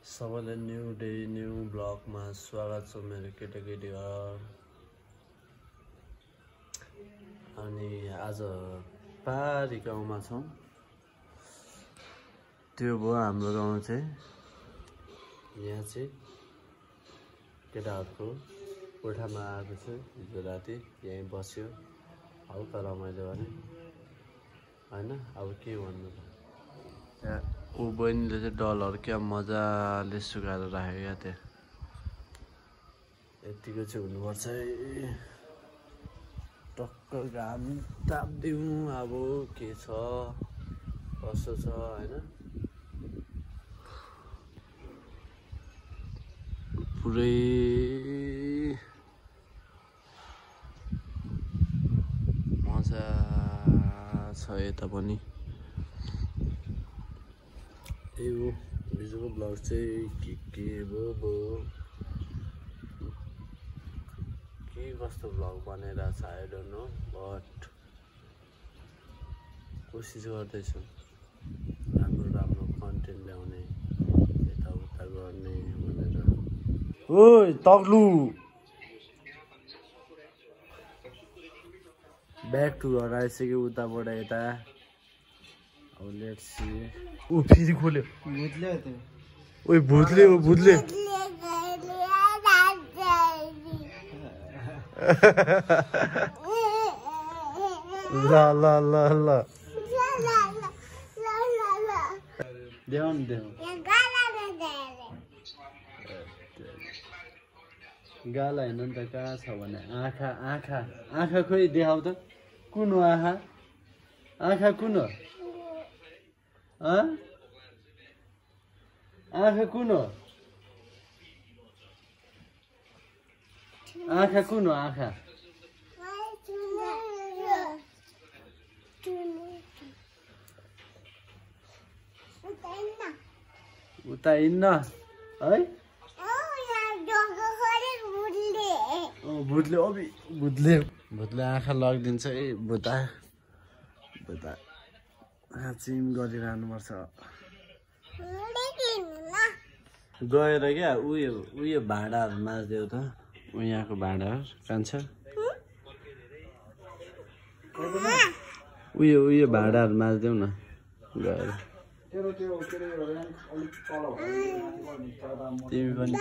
सबैलाई new day new ब्लगमा स्वागत छ मेरो केटाकेटी घर। अनि आज पारी गाउँमा छौँ। त्यो भयो हाम्रो गाउँ चाहिँ। यहाँ चाहिँ केटाहरूको कोठामा आएको छु हिजो राति, यहीँ बस्यो, हल्का रमाइलो भने होइन। अब के भन्नु त, त्यहाँ ऊ बहिनीले चाहिँ डलहरू क्या मजाले सुकाएर राख्यो क्या त्यहाँ। यतिको चाहिँ हुनुपर्छ है। टक्क घाम ताप्दिउँ अब के छ कसो छ होइन। पुरै मजा छ यता पनि। त्यही हो हिजोको ब्लग चाहिँ के भयो के कस्तो ब्लग बनिरहेको छ आई डोन्ट नो, बट कोसिस गर्दैछु राम्रो कन्टेन्ट ल्याउने, यताउता गर्ने भनेर। ओइ तग्लु, ब्याक टु घर आइसक्यो उताबाट यता। अब लेट्स सी। ऊ फेरि खोल्यो, भुत्ले त्यो। ओइ भुत्ले हो भुत्ले। ल ल ल ल देऊ न देऊ। गाला हेर्नु नि त कहाँ छ भने आँखा आँखा आँखा खोइ देखाउ त। कुन हो आँखा? आँखा कुन हो? आँखा कुन हो? आँखा कुन हो? आँखा उता हिँड्न है। भुत्ले अबि भुत्ले आँखा लगिदिन्छ है। भुता चिम गरिरहनुपर्छ गएर क्या। उयो भाँडाहरू माझ्देऊ त। यहाँको भाँडाहरू कान्छ। उयो भाँडाहरू माझ्देऊ न गएर। तिमी पनि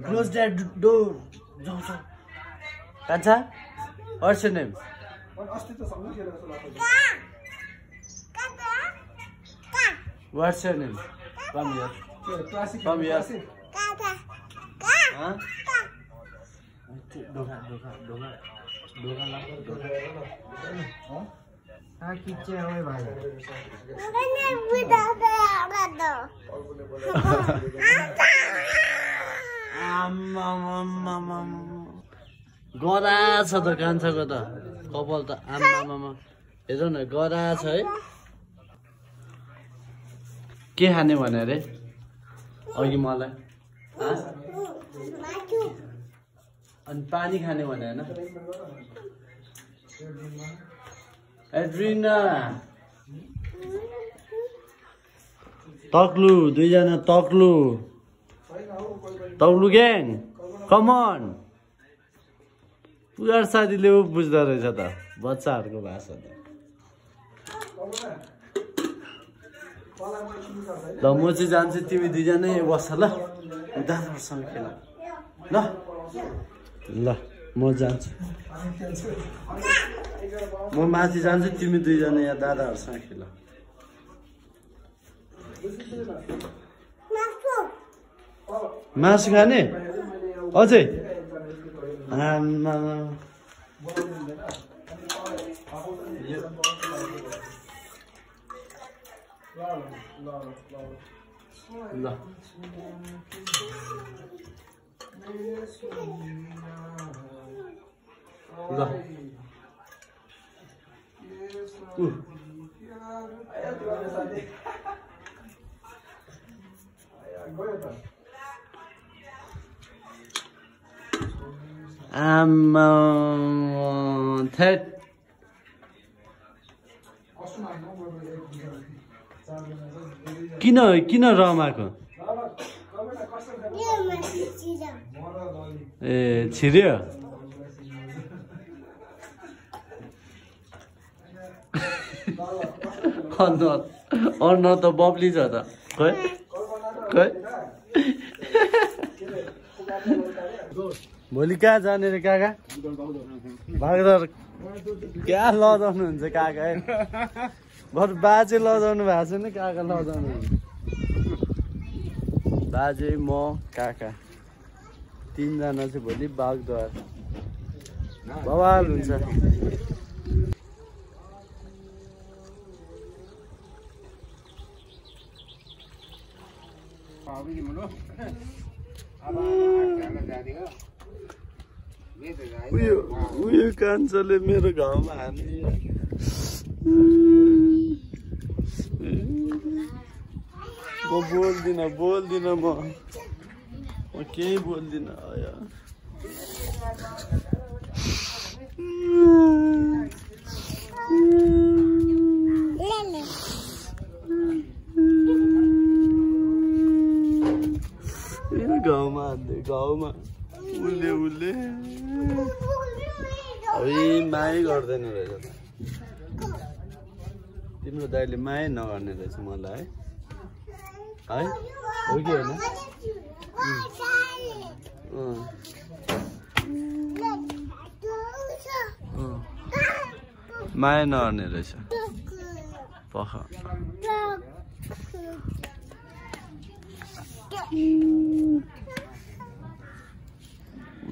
क्लोज दैट डोर। कान्छा, what's your name? What's your name? Come here. Come here. Huh? Doga. हाँ किच्चे हुए भाई। गरा छ त कान्छाको त कपाल त आम्मामा हेरौ न गरा छ है। के खाने भने अरे अघि मलाई अनि पानी खाने भने होइन। एड्रिना तक्लु, दुईजना तक्लु ग्याङ कम अन। पुरार साथीले पो बुझ्दो रहेछ त बच्चाहरूको भाषा त। ल म चाहिँ जान्छु, तिमी दुईजना बस्छ ल, दादाहरूसँग खेल ल। ल म जान्छु, म माथि जान्छु, तिमी दुईजना यहाँ दादाहरूसँग खेल। मासु खाने अझै? आमा ल आम्मा थेट किन रमाको ए छिर्यो न त बब्ली छ त खै भोलि कहाँ जाने रे काका भागदर क्या लजाउनुहुन्छ काका बरु बाजे लजाउनु भएको छैन काका लजाउनु बाजे म काका 3 जना चाहिँ भोलि बागदुवार बवाल हुन्छ उयो कान्छाले मेरो घाउमा हान्दियो म बोल्दिन म केही बोल्दिन गाउँमा हान्दै गाउँमा उसले माया गर्दैन रहेछ त तिम्रो दाइले माया नगर्ने रहेछ मलाई है हो कि होइन माया नगर्ने रहेछ पख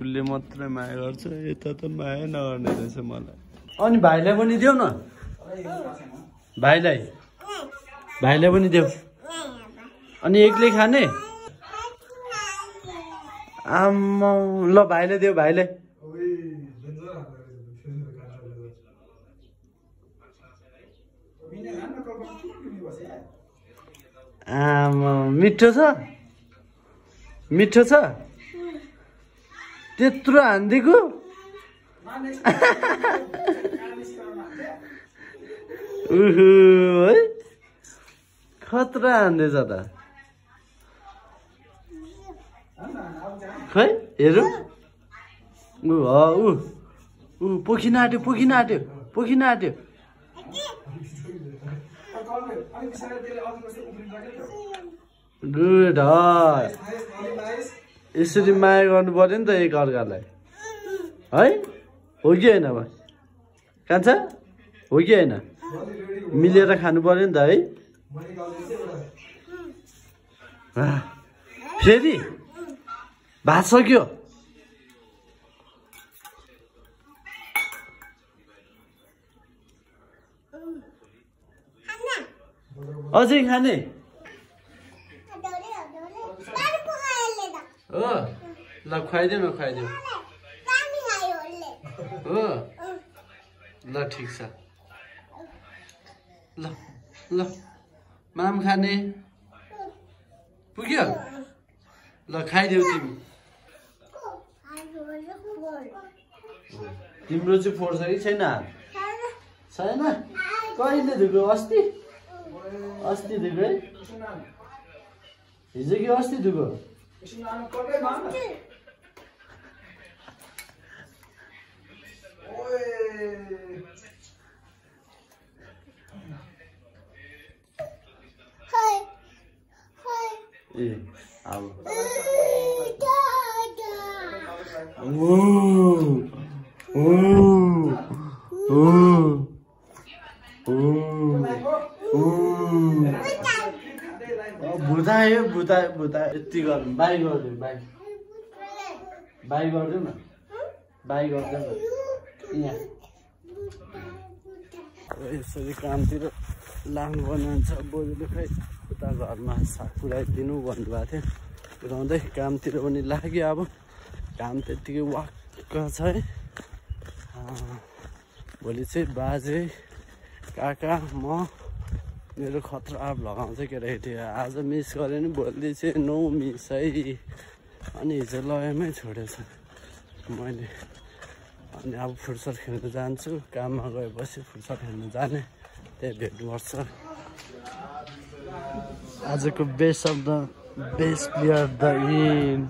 उसले मात्रै माया गर्छ यता त माया नगर्ने रहेछ मलाई अनि भाइलाई पनि देऊ न भाइलाई पनि देऊ अनि एक्लै खाने आम्मा ल भाइलाई देऊ भाइलाई आम्मा मिठो छ त्यत्रो हान्दिएको है खतरा हान्दैछ त खै हेरौँ पोखिन आँट्यो गुड यसरी माया गर्नु पर्यो नि त एक अर्कालाई है हो कि होइन कान्छा हो कि होइन मिलेर खानु पर्यो नि त है फेरि भात सक्यो अझै खाने हो ल खुवाइदेऊ न हो ल ठिक छ ल माम खाने पुग्यो ल खाइदेऊ तिम्रो चाहिँ फोर्छ कि छैन कहिले धुको अस्ति धुको है हिजो कि अस्ति धुको ए अब भुता यति गर्नु बाई गरिदिउँ बाई गरिदिउँ न यहाँ यसरी कामतिर लाग्नुपर्ने हुन्छ बोजूले खै उता घरमा साग पुऱ्याइदिनु भन्नुभएको थियो पुऱ्याउँदै कामतिर पनि लाग्यो अब काम त्यत्तिकै वाक्क छ है भोलि चाहिँ बाजे काका म मेरो खतरा आप लगाउँछ केटाकेटी आज मिस गरेँ नि भोलि चाहिँ नो मिस है अनि हिजो लगेमै छोडेछ मैले अनि अब फुर्सद खेल्न जान्छु काममा गएपछि फुर्सद खेल्न जाने त्यही भेट गर्छ आजको best of the best player the in